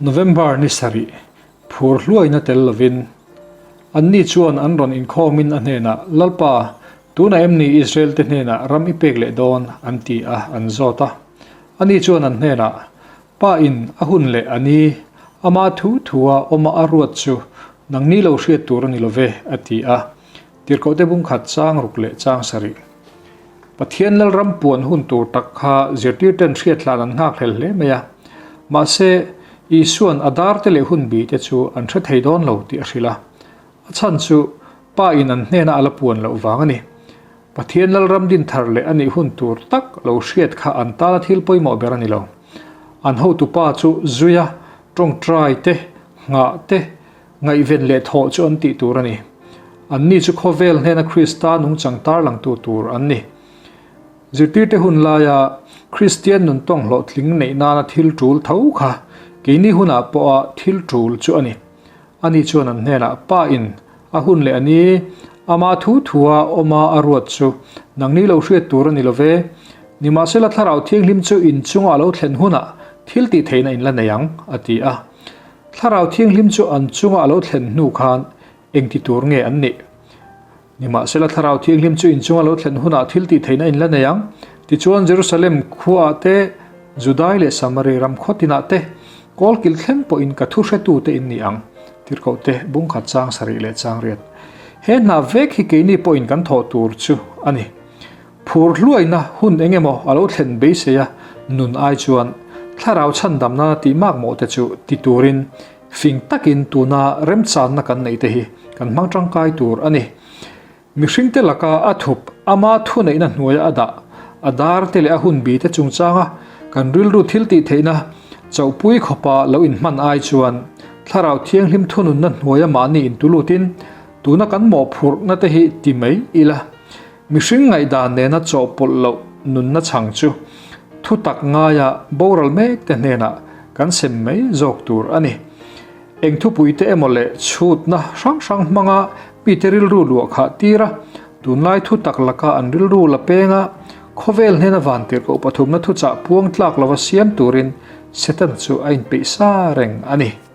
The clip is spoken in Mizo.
November ni sarih, phur hluaina tel lovin, anni chuan an rawn inkhawmin a hnenah, Lalpa, tunah em ni Israel-te hnenah ram i pek leh dawn? an ti a, an zawt a. Ani chuan an hnenah, Pa in a hun leh a ni, ama thu thua awma a ruat chu nangni lo hriat tur a ni lo ve, a ti a. Tirhkohte bungkhat chang ruk leh chang sarih. Pathian Lalram puan hun tur tak kha zirtirten hriathlan an nghakhlel hle mai a. Mahse, Isua'n a darte leh hunbi te chu an hre thei dawn lo tih a hrilh a. A chhan chu Pa in an hnena a la puan loh vang a ni. Pathian Lalram din thar leh a nih hun tur tak lo hriat kha an tana thil pawimawh ber a ni lo. An hotupa chu zuia tawngtai te, nghah te, Ngaihven leh thawh chu an tih tur a ni. Anni chu khawvel hnena Krista nungchang tarlangtu tur an ni. Zirtirte hun laia Kristian nun tawng hlawhtling neih nana thil tul tho kha keini hunah pawha thil tul chu a ni. Ani chuan an hnenah, Pa in a hun leh a ni, ama thu thua awma a ruat chu nangni lo hriat tur a ni lo ve. Nimahsela Thlarau Thianghlim chu in chunga a lo thlen hunah thil tih theihna in la nei ang, a ti a. Thlarau Thianghlim chu an chunga a lo thlen hnu khan eng ti tur nge an nih? Nimahsela Thlarau Thianghlim chu in chunga lo thlen hunah thil tih theihna in la nei ang. Tichuan Jerusalem khuaah te, Judai leh Samari ram khaw tinah te, kawlkil thleng pawhin ka thu hretute in ni ang, Tirhkohte bungkhat chang sarih leh chang riat. He hna vek hi keini pawhin kan thawh tur chu a ni. Phur hluaina hun eng emaw a lo thlen beisei a, nun ai chuan thlarau chhandamna tih makmawh te chu ti turin fing takin tuna remchanna kan neih te hi kan hmang tangkai tur a ni. Mihringte laka a thup ama thuneihna hnuaia a dah, a dar te leh a hunbi te chungchanga kan rilru thil tih theihna chauhpui khawpa lo inhman ai chuan thlarau thianghlim thununna hnuaia mahni intulutin tuna kan mawhphurhna te hi ti mai ila. Mihring ngaihdan nena chawhpawlh loh nunna chhang chu thutak ngaia boral mek te hnenah kan sem mai zawk tur a ni. Eng thupuite emaw leh chhutna hrang hrang hmanga mite rilru luah khah tir a, tunlai thutak laka an rilru la penga khawvel hnena vantirhkoh pathumna thuchah puang tlak lova siam turin Satan chu a inpeih sa reng a ni.